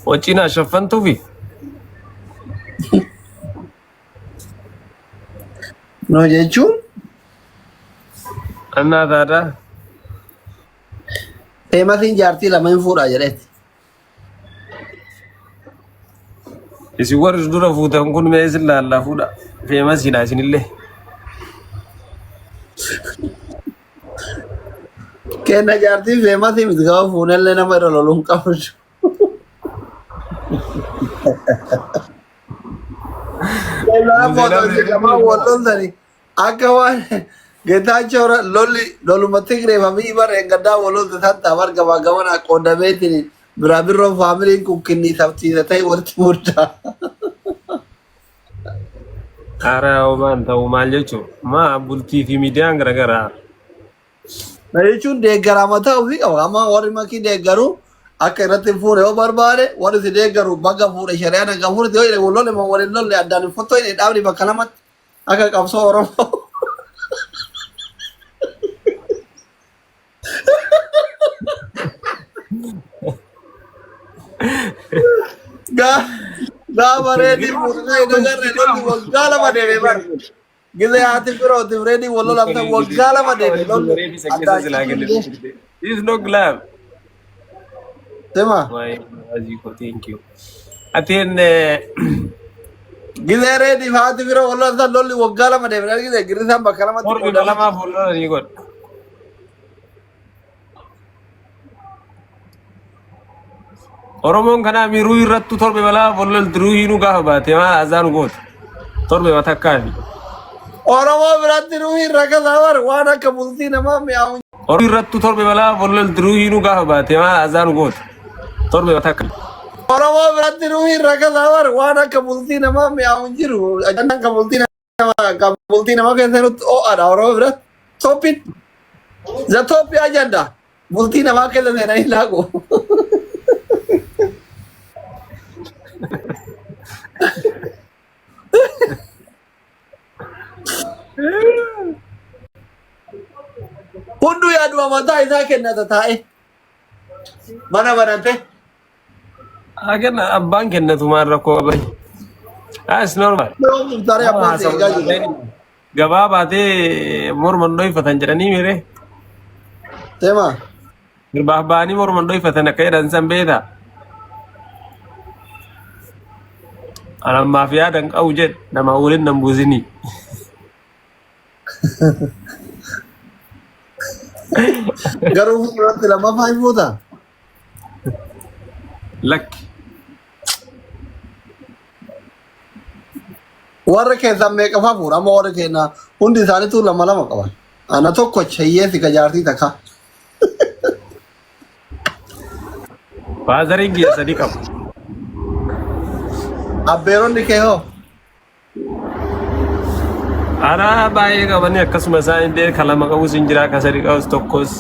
Waciin ashaffantuufi. No jechuun Annaa taadaa. feemasiin jaartii lama hin fuudhaa jedheeti. Isin warri dura fuutan kun mee isin laallaa fuudha. Feemasiidha isinillee. Kenna jaartii feemasii miti gaafa fuunellee nama irra loluu hin qabdu. Kennaa footoo isin lamaan wal loltani akka waan Geetaachoo lolli loluma Tigree fi Abiy bara eeggaddaa wal lolte tan ta'a gamaa gamana qoodameetiin biraa birroo faamiliin kun kinnii sabsiisa ta'e walitti muddaa. Haaraa homaan ta'u maal jechuun maa bultii fi miidiyaan garagaraa. Na jechuun deeggaraa mataa ofii qaba. Amma warri makii deeggaru akka irratti hin fuune yoo barbaade warri si deeggaru baga fuudhe shari'aan akka fuudhe yoo jedhe wal lolle moo waliin lolle addaan hin fottoo hin dhaabni bakka lamatti akka qabsoo Oromoo. Gaafa reedii fuudhee hin agarre lolli waggaa lama deeme bara. Gizee haati firootiif reedii wal lolamtan waggaa lama deeme lolli addaan cituu didee. This is no glove. Sima. My Aziko, thank you. Atiin Gizee reediif haati firoo wal lolamtan lolli waggaa lama deeme argite girrisaan bakka lamatti mormi qoodame. lamaaf wal lolanii godha. Oromoon kanaa miiruu irrattu torbe balaa bollol duruu hinuu gaafa baate maal azaan goota. Torbe matakkaafi. Oromoo biratti ruuhiin rakkasaa bar waan akka bultii namaa mi'aawu. Oromoo irrattu torbe balaa bollol duruu hinuu gaafa baate maal azaan goota. Torbe matakka. Oromoo biratti ruuhiin rakkasaa bar waan akka bultii namaa mi'aawu hin jiru. Ajandaan kan bultii namaa kan bultii namaa keessa jirutti ho'aadha Oromoo biratti. Tooppiin the top agenda bultii namaa keessa seenanii laaqu. Hunduu yaaduma mataa isaa kennata taa'e. Mana banante. Haa kenna abbaan kennatu maal rakkoo qaba. Ah, it's normal. Yeroo murtaaree abbaan si eegaa jira. Gabaa baatee morman dhoyfatan jedhanii miire. Teema. Sirbaaf ba'anii morman dhoyfatan akka jedhan san beektaa. An ammaaf yaada hin qabu jedhe nama waliin nan buusinii. Garuu fuulduratti lammaffaa hin fuutaa? Lakki. Warra keessan meeqa faa fuudha? Amma warri keenya hundi isaaniitu lama lama qaban. Ana tokkocha hiyyeessi ka jaartii takka. Faazariin kiyya sadii qaba. Abbeeronni kee hoo? Anaa baay'ee qabanii akkasuma isaan illee ka lama qabus hin jira ka sadi qabus tokkos.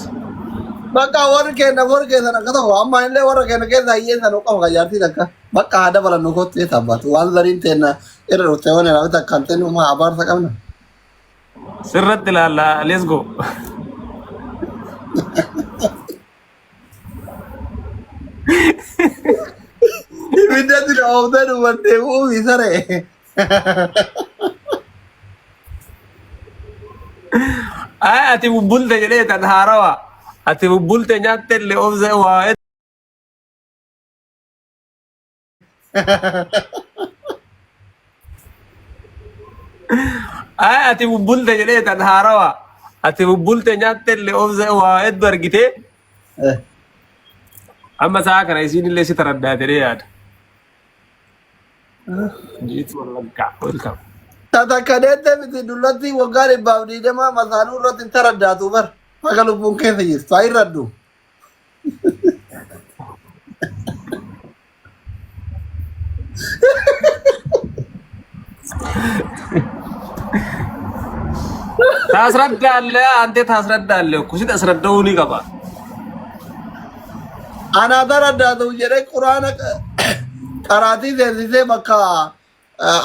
Bakka warri keenya warri keessan akka tokko amma illee warra keenya keessa hiyyeessa nu qaba ka jaartii takka. Bakka haa dabalan nu kottu jecha abbaatu. Waan zariin teenna irra dhufte waan irraa takka kan ta'e uumaa abaarsa qabna. Sirratti ilaalla let's go. Ibiddatti na ooftee dubartee uumii saree. Ay ati bubbulte jedhee tan haarawa. Ati bubbulte nyaatte illee obsa waa Ay ati bubbulte jedhee tan haarawa. Ati bubbulte nyaatte illee obsa waa hedduu argitee amma sa'a kana isiin illee si taraddaa jedhee yaada. Jiitu Wallaggaa welcome. Takka deettee miti dullatti waggaa 120 masaanuu irratti hin taraddaatu bar. Haga lubbuun keessa jirtu haa irraddu. Taasradda ante taasradda kusit asradda'uu ni qaba. Anaa taraddaatu jedhee quraana qaraatii seensisee bakka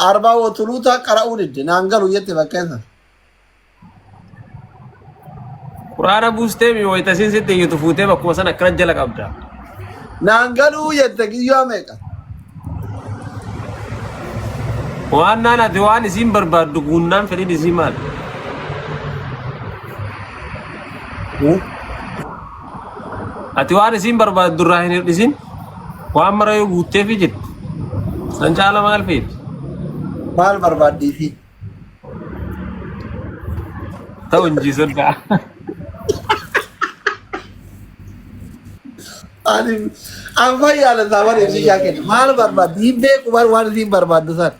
arbaa wotuluuta qara'uu didde naan galu jette bakka isa. Quraana buustee mi wayita isiin sitti iyyitu fuutee bakkuma sana akkana jala qabda. Naan galuu jette kiyyoo meeqa. Waan naan ati waan isiin barbaaddu guunnaan fedhiin isii maal? Ati waan isiin barbaaddu irraa hin hir'isin waan mara yoo guutteefi jette. San caala maal feeti? Maal barbaaddii fi? Ta'u hin jiisoddaa. Ani an fayyaadha saaman ibsi ishaa kenna. Maal barbaaddi? Hin beeku bar waan isiin barbaaddu san.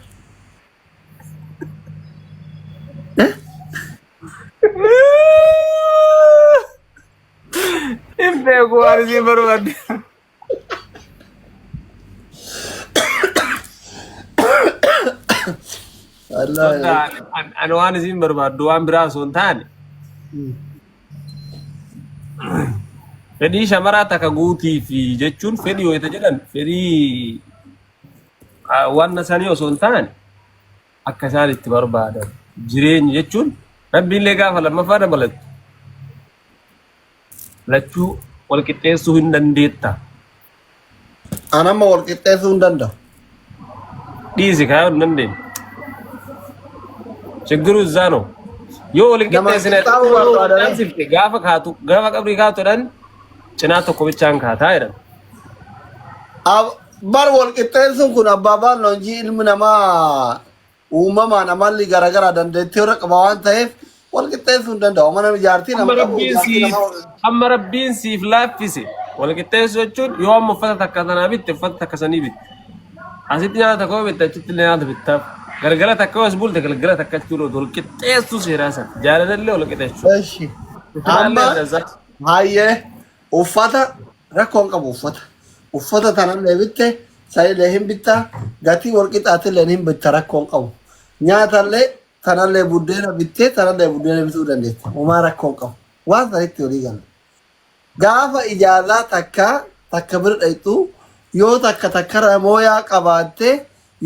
Hin beeku waan isiin barbaaddu. Wallaahi. Soddaa ani waan isiin barbaaddu waan biraa osoo hin taane fedhii shamaraa takka guutii fi jechuun fedhii wayita jedhan fedhii waan sanii osoo hin taane akka isaan itti barbaadan jireenya jechuun rabbiillee gaafa lammaffaa dabalattu lachuu wal qixxeessuu hin dandeetta. An amma wal qixxeessuu hin danda'u. Dhiisi kaayuu hin dandeenye. Chiggiru izaa no. Yoo wal hin Nama qixxeessine qixxaa'uu barbaadanii. sifte gaafa kaatu gaafa qabrii kaatu jedhan cinaa tokko bichaan kaataa jedhan. Bar wal qixxeessuun kun abbaa baal ilmi namaa uumamaan amalli garaagaraa dandeettii warra qaba waan ta'eef wal qixxeessuu hin danda'u. Mana jaartii Amma nama qabu rabbiin jaartii siif nama amma rabbiin siif laaffise wal qixxeessuu jechuun yoo amma uffata takka tanaa bitte uffata takka sanii bitte. Asitti nyaata takka yoo bitte achitti illee nyaata bittaaf. Galgala takka yoo as bulte galgala takka jechuun wal qixxeessuu seeraa sana. Jaalalallee wal qixxeessuu. Eshi. Amma hayyee uffata rakkoon qabu uffata. Uffata tanallee bitte sanillee hin bitta gatii wal qixaatillee hin bitta rakkoon qabu. Nyaatallee tanallee buddeena bittee tanallee buddeena bituu dandeetta. Homaa rakkoon qabu. Waan sanitti walii galla. Gaafa ijaazaa takka takka bira dhayxu yoo takka takkarra mooyaa qabaatte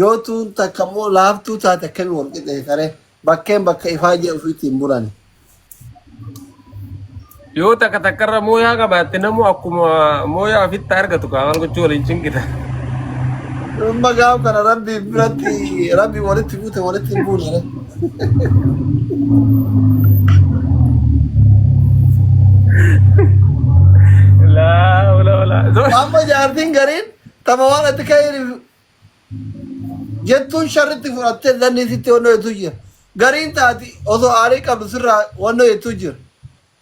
yoo tuun takka immoo laaftuu taate akkamii wal qixxeessare bakkeen bakka ifaajee ofiitti hin bulani. Yoo takka takkarra mooyaa qabaatte namu akkuma mooyaa ofitti argatu kaa maal gochuu waliin cinqita. Amma gaaf kana rabbi biratti rabbi walitti buute walitti hin buune. Laa wala wala. Amma jaartiin gariin tama waan ati ka'een jettuun sharritti fudhattee zanni sitti wannoo jettuu jira. Gariin taati osoo aarii qabdu sirraa wannoo jettuu jira.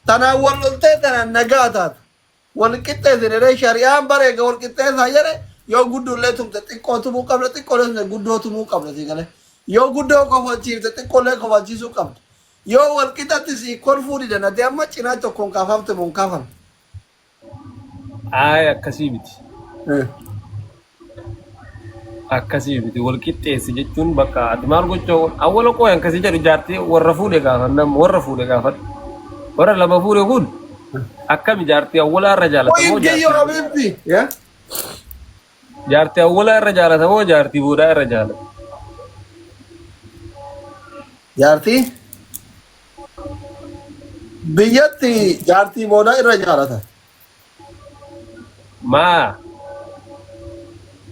Tanaan wal loltee tanaan nagaa taata. Wal qixxeessin jedhee shari'aan bara eega wal qixxeessaa jedhe yoo guddoollee tumte xiqqoo tumuu qabda xiqqoolee tumte guddoo tumuu qabda sii galee. Yoo guddoo kofalchiifte xiqqoollee kofalchiisuu qabda. Yoo wal qixatti sii kolfuu didan ati amma cinaa tokkoon kaafamte moo hin kaafamte? Ayi akkasii miti. Akkasii miti wal qixxeessi jechuun bakka ati maal gochuu awwala qooy akkasii jedhu jaartii warra fuudhe gaafannam warra fuudhe gaafadhu. Warra lama fuudhe kun akkami jaartii awwalaa irra jaalatamoo Qoyin kiyyo jaartii habiibti. Yeah? jaartii awwalaa irra jaalatamoo jaartii boodaa irra jaalata. Jaartii biyyatti jaartii boodaa irra jaalata. Maa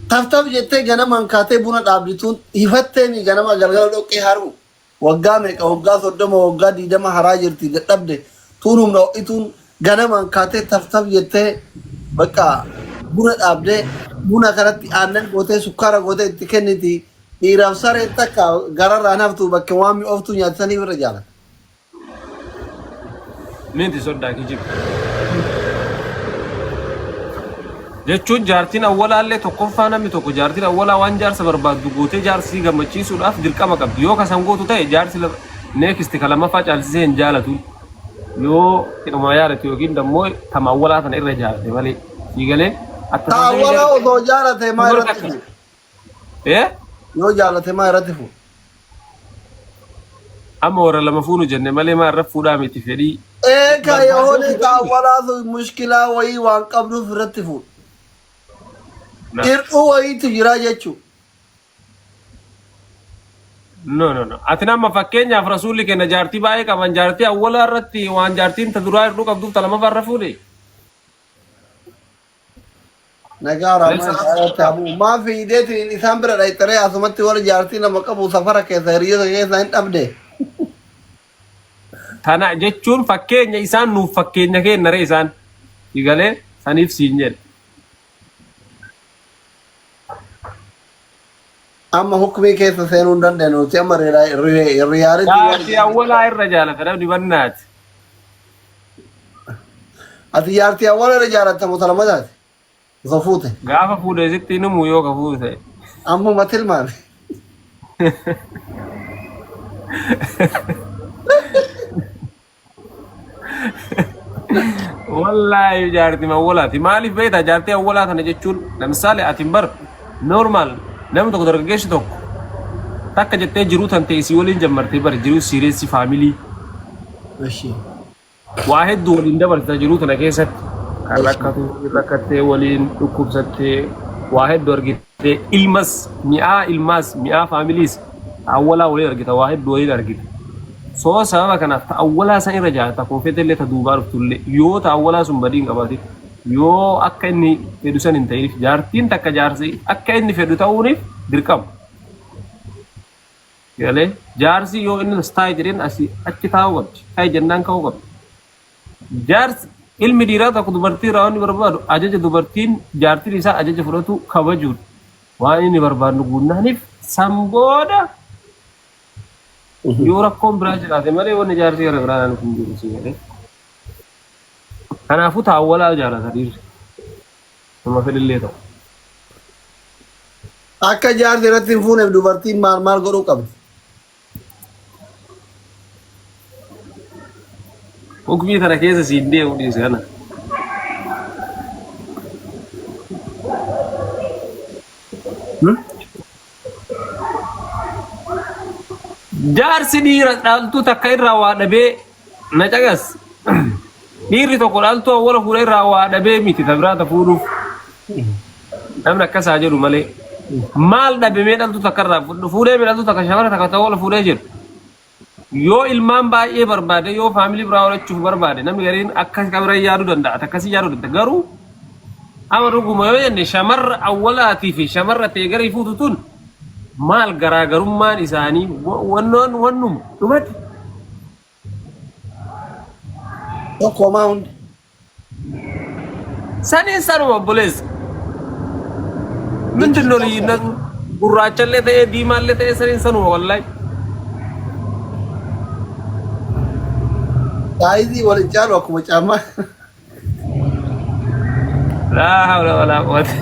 Taftaf jettee ganamaan kaatee buna dhaabdituun hifatteemi ganama galgala dhoqqee haruu. Waggaa meeqa waggaa 30 waggaa 20 haraa jirti dadhabde tuun humna ho'ituun ganamaan kaatee taftaf jettee bakka buna dhaabdee buna kanatti aannan gootee sukkaara gootee itti kenniti dhiiraaf sareen takka gararraan haftu bakka waan mi'ooftuu nyaatisaniif irra jaalata. Miti soddaa kijiba. Jechuun jaartiin awwalaallee tokkoffaa namni tokko jaartiin awwalaa waan jaarsa barbaaddu gootee jaarsi gammachiisuudhaaf dirqama qabdi. Yoo kasan gootu ta'e jaarsi neeksti ka lammaffaa caalchisee hin jaalatu. Yoo hidhuma yaadatu yookiin dammoo tama awwalaa sana irra jaalate malee. Sii galee akka Ta awwalaa osoo jaalate maa Dubara irratti takka. fuudha? Eh? Yoo jaalate maa irratti fuudha? Amma warra lama fuunu jenne malee maa irra fuudhaa miti fedhii. Ee ka Barbaadee yoone fuudhaa ta miti. awwalaa sun mushkilaa wayii waan qabduuf irratti fuudha. Na. Hir'uu wayiitu jira jechuudha. No, no, no. Ati nama fakkeenyaaf rasuulli kenna jaartii baay'ee qaban jaartii awwalaa irratti waan jaartiin ta duraa hir'uu qabduuf ta lamaffaa irra fuudhe. Nagaa raamaan isaarratti hafu. Maa fiideetiin isaan bira dhayxaree asumatti warra jaartii lama qabu safara keessa hiriyoota keessa hin dhabde. Tana jechuun fakkeenya isaan nuuf fakkeenya kenna ree isaan. Sigalee saniif siin jedhe. Amma hukmii keessa seenuu hin dandeenyu nuti amma riyaalitii waan Jaartii awwalaa irra jaalata namni bannaati. Ati jaartii awwala irra jaalatta moo lamataati? Osoo fuute. Gaafa fuudhe sitti hin himu yoo ka fuute ta'e. Ammuma tilmaame. Wallaahi jaartii awwalaati. Maaliif beektaa jaartii awwalaa tana jechuun lamisaale ati bar normal namni tokko dargaggeessi tokko takka jettee jiruu tan ta'e si waliin jammartee bar jiruu siireessi faamilii Eshi. waa hedduu waliin dabarsita jiruu tana keessatti kan rakkatu rakkattee waliin dhukkubsattee waa hedduu argitee ilmas mi'aa ilmaas mi'aa faamiliis awwalaa waliin argita waa hedduu waliin argita. Soo sababa kanaaf ta awwalaa san irra jaalata kun fetellee ta duubaa dhuftullee yoo ta awwalaa sun badii hin qabaatin yoo akka inni fedhu san hin ta'iniif jaartiin takka jaarsi akka inni fedhu ta'uuniif dirqama. Galee jaarsi yoo inni as taa'e jedheen asii achi taa'uu qabdi. Taa'e jennaan ka'uu qabdi. Jaarsi ilmi dhiiraa tokko dubartii irraa waan inni barbaadu ajaja dubartiin jaartiin isaa ajaja fudhatu kabajuudha. Waan inni barbaadu guunnaaniif san booda yoo rakkoon biraa jiraate malee wanni jaarsi gara biraa naan hin jiru si galee. Kanaafuu taawwalaa jaalata dhiirri. Nama fedhillee ta'u. Akka jaarsi irratti hin fuuneef dubartiin maal maal godhuu qabdi? Hukmii tana keessa siin deemu dhiise kana. Jaarsi dhiira dhaltuu takka irraa waa dhabee na caqas. Dhiirri tokko dhaltuu awwala fuudha irraa waa dhabee miti ta biraa ta fuudhuuf. Namni akkasaa jedhu malee. Maal dhabe mee dhaltuu takka irraa fuudhee mee dhaltuu takka shamara takka ta awwala fuudhee jedhu. Yoo ilmaan baay'ee barbaade yoo faamilii biraa horachuuf barbaade namni gariin akka bira yaaduu danda'a akkasii yaaduu danda'a garuu amma dhuguma yoo jenne shamarra awwalaatii fi shamarra ta'e garii fuutu tun maal garaagarummaan isaanii wannoon wannuma dhumatti. Tokko homaa hundi. Saniin sanuma obboleessa. ምንድን ነው ልዩነቱ? Gurraachallee ta'ee diimaallee ta'ee saniin sanuma wallahi. Saayizii wal caalu akkuma caammaa. Laa hawla walaa quwwata.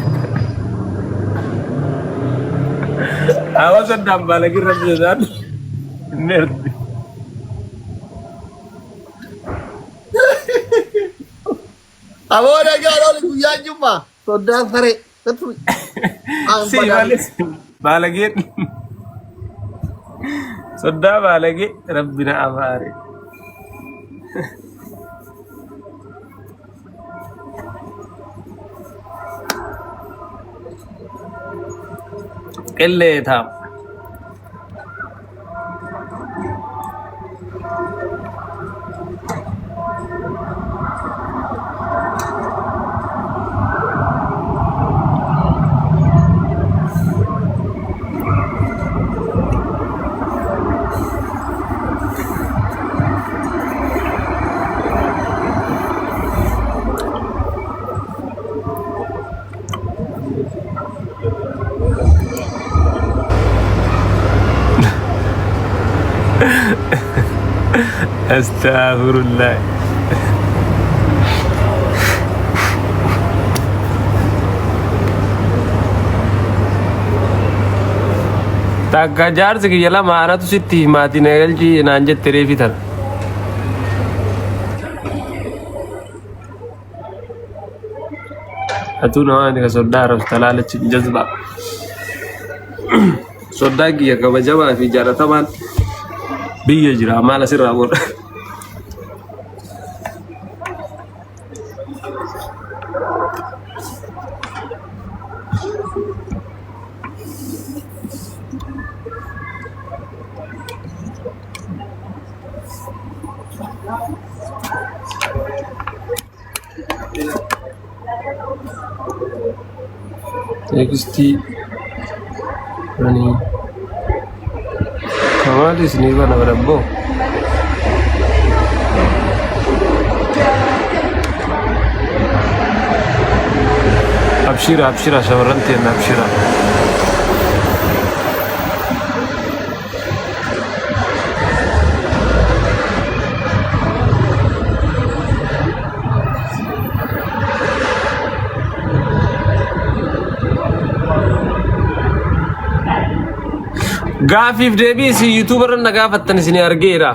Hawaasa dambaalagii rabbi jedhaan nerdi. Aboo nagaa looli guyyaa jummaa. Soddaan saree. Si malee baalageen soddaa baalagee rabbi na abaare. Qillee ta'a. Astaghfirullah. Takka jaarsi kiyya lama anatu sitti himaatii na galchii naan jette reefi tana. Atuu nama ani ka soddaa arrabsitu alaalachi jazbaa. Soddaan kiyya kabajamaa fi jaalatamaan biyya jira maal asirraa godha. Teekstii ani kamaali isinii bana barabboo. Abshira abshira shamarran teenna abshira. Gaafiif deebii isin yuutuuba irra na gaafattan isin argeera.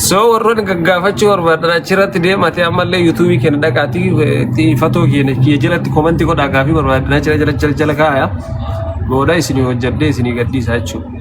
So warroonni gaggaafachuu barbaadan achirratti deematee ammallee yuutuubii keenya dhaqaatii fatoo keenya kiyya jalatti komantii godhaa gaafii barbaadan achirra jala jala jala kaaya. Booda isinii hojjedhee isinii gadhiisa jechuudha.